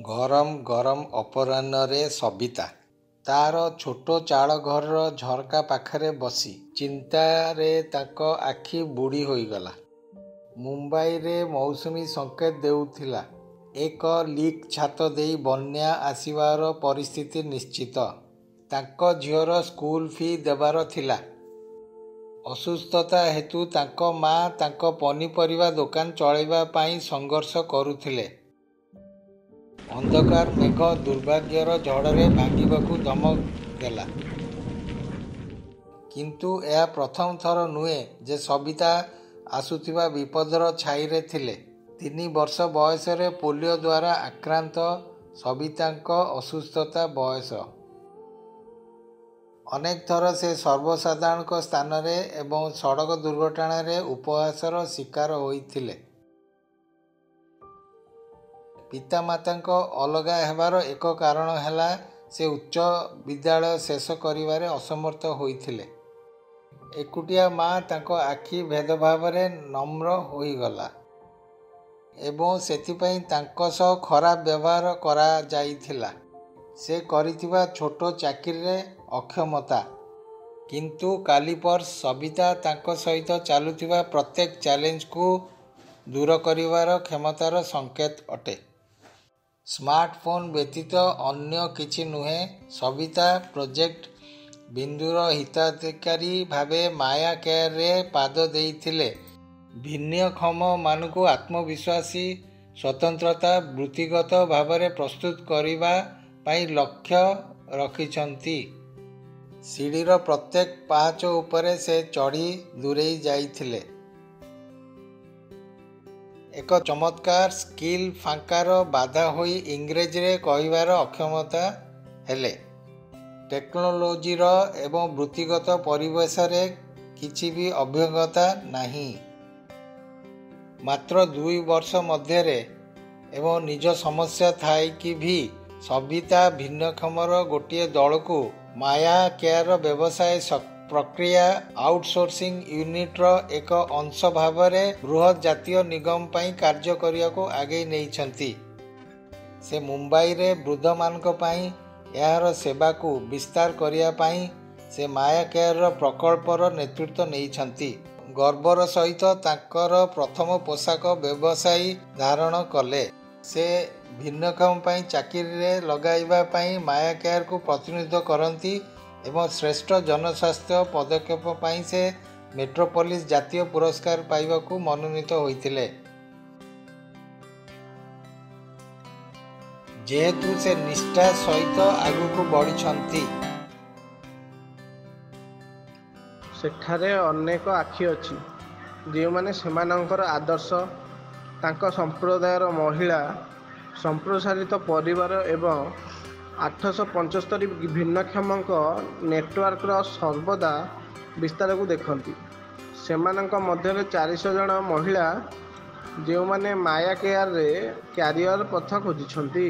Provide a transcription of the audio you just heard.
ଗରମ ଗରମ ଅପରାହ୍ନରେ ସବିତା ତା'ର ଛୋଟ ଚାଳଘରର ଝରକା ପାଖରେ ବସି ଚିନ୍ତାରେ ତାଙ୍କ ଆଖି ବୁଡ଼ି ହୋଇଗଲା। ମୁମ୍ବାଇରେ ମୌସୁମୀ ସଙ୍କେତ ଦେଉଥିଲା, ଏକ ଲିକ୍ ଛାତ ଦେଇ ବନ୍ୟା ଆସିବାର ପରିସ୍ଥିତି ନିଶ୍ଚିତ। ତାଙ୍କ ଝିଅର ସ୍କୁଲ ଫି ଦେବାର ଥିଲା। ଅସୁସ୍ଥତା ହେତୁ ତାଙ୍କ ମା ତାଙ୍କ ପନିପରିବା ଦୋକାନ ଚଳାଇବା ପାଇଁ ସଂଘର୍ଷ କରୁଥିଲେ। ଅନ୍ଧକାର ମେଘ ଦୁର୍ଭାଗ୍ୟର ଝଡ଼ରେ ଭାଙ୍ଗିବାକୁ ଧମକ ଦେଲା। କିନ୍ତୁ ଏହା ପ୍ରଥମ ଥର ନୁହେଁ ଯେ ସବିତା ଆସୁଥିବା ବିପଦର ଛାଇରେ ଥିଲେ। 3 ବର୍ଷ ବୟସରେ ପୋଲିଓ ଦ୍ୱାରା ଆକ୍ରାନ୍ତ ସବିତାଙ୍କ ଅସୁସ୍ଥତା ବୟସ। ଅନେକ ଥର ସେ ସର୍ବସାଧାରଣଙ୍କ ସ୍ଥାନରେ ଏବଂ ସଡ଼କ ଦୁର୍ଘଟଣାରେ ଉପହାସର ଶିକାର ହୋଇଥିଲେ। ପିତାମାତାଙ୍କ ଅଲଗା ହେବାର ଏକ କାରଣ ହେଲା ସେ ଉଚ୍ଚ ବିଦ୍ୟାଳୟ ଶେଷ କରିବାରେ ଅସମର୍ଥ ହୋଇଥିଲେ। ଏକୁଟିଆ ମା ତାଙ୍କ ଆଖି ଭେଦଭାବରେ ନମ୍ର ହୋଇଗଲା ଏବଂ ସେଥିପାଇଁ ତାଙ୍କ ସହ ଖରାପ ବ୍ୟବହାର କରାଯାଇଥିଲା। ସେ କରିଥିବା ଛୋଟ ଚାକିରିରେ ଅକ୍ଷମତା। କିନ୍ତୁ କାଲିପର୍ସ ସବିତା ତାଙ୍କ ସହିତ ଚାଲୁଥିବା ପ୍ରତ୍ୟେକ ଚ୍ୟାଲେଞ୍ଜକୁ ଦୂର କରିବାର କ୍ଷମତାର ସଙ୍କେତ ଅଟେ। ସ୍ମାର୍ଟଫୋନ୍ ବ୍ୟତୀତ ଅନ୍ୟ କିଛି ନୁହେଁ। ସବିତା ପ୍ରୋଜେକ୍ଟ ବିନ୍ଦୁର ହିତାଧିକାରୀ ଭାବେ ମାୟା କେୟାରରେ ପାଦ ଦେଇଥିଲେ, ଭିନ୍ନକ୍ଷମମାନଙ୍କୁ ଆତ୍ମବିଶ୍ୱାସୀ, ସ୍ୱତନ୍ତ୍ରତା, ବୃତ୍ତିଗତ ଭାବରେ ପ୍ରସ୍ତୁତ କରିବା ପାଇଁ ଲକ୍ଷ୍ୟ ରଖିଛନ୍ତି। ସିଡ଼ିର ପ୍ରତ୍ୟେକ ପାହାଚ ଉପରେ ସେ ଚଢ଼ି ଦୂରେଇ ଯାଇଥିଲେ। ଏକ ଚମତ୍କାର ସ୍କିଲ୍ ଫାଙ୍କାର ବାଧା ହୋଇ ଇଂରାଜୀରେ କହିବାର ଅକ୍ଷମତା ହେଲେ। ଟେକ୍ନୋଲୋଜିର ଏବଂ ବୃତ୍ତିଗତ ପରିବେଶରେ କିଛି ବି ଅଭିଜ୍ଞତା ନାହିଁ। ମାତ୍ର 2 ବର୍ଷ ମଧ୍ୟରେ ଏବଂ ନିଜ ସମସ୍ୟା ଥାଇକି ବି ସବିତା ଭିନ୍ନକ୍ଷମର ଗୋଟିଏ ଦଳକୁ ମାୟା କେୟାରର ବ୍ୟବସାୟ ପ୍ରକ୍ରିୟା ଆଉଟସୋର୍ସିଂ ୟୁନିଟ୍ର ଏକ ଅଂଶ ଭାବରେ ବୃହତ ଜାତୀୟ ନିଗମ ପାଇଁ କାର୍ଯ୍ୟ କରିବାକୁ ଆଗେଇ ନେଇଛନ୍ତି। ସେ ମୁମ୍ବାଇରେ ବୃଦ୍ଧମାନଙ୍କ ପାଇଁ ଏହାର ସେବାକୁ ବିସ୍ତାର କରିବା ପାଇଁ ସେ ମାୟା କେୟାରର ପ୍ରକଳ୍ପର ନେତୃତ୍ୱ ନେଇଛନ୍ତି। ଗର୍ବର ସହିତ ତାଙ୍କର ପ୍ରଥମ ପୋଷାକ ବ୍ୟବସାୟୀ ଧାରଣ କଲେ। ସେ ଭିନ୍ନକ୍ଷମ ପାଇଁ ଚାକିରିରେ ଲଗାଇବା ପାଇଁ ମାୟା କେୟାରକୁ ପ୍ରତିନିଧିତ୍ୱ କରନ୍ତି ଏବଂ ଶ୍ରେଷ୍ଠ ଜନସ୍ୱାସ୍ଥ୍ୟ ପଦକ୍ଷେପ ପାଇଁ ସେ ମେଟ୍ରୋପଲିସ୍ ଜାତୀୟ ପୁରସ୍କାର ପାଇବାକୁ ମନୋନୀତ ହୋଇଥିଲେ। ଯେହେତୁ ସେ ନିଷ୍ଠା ସହିତ ଆଗକୁ ବଢ଼ିଛନ୍ତି। ସେଠାରେ ଅନେକ ଆଖି ଅଛି ଯେଉଁମାନେ ସେମାନଙ୍କର ଆଦର୍ଶ, ତାଙ୍କ ସମ୍ପ୍ରଦାୟର ମହିଳା, ସମ୍ପ୍ରସାରିତ ପରିବାର ଏବଂ 875 ଭିନ୍ନକ୍ଷମଙ୍କ ନେଟୱାର୍କର ସର୍ବଦା ବିସ୍ତାରକୁ ଦେଖନ୍ତି। ସେମାନଙ୍କ ମଧ୍ୟରେ 400 ଜଣ ମହିଳା ଯେଉଁମାନେ ମାୟା କେୟାରରେ କ୍ୟାରିଅର ପଥ ଖୋଜିଛନ୍ତି।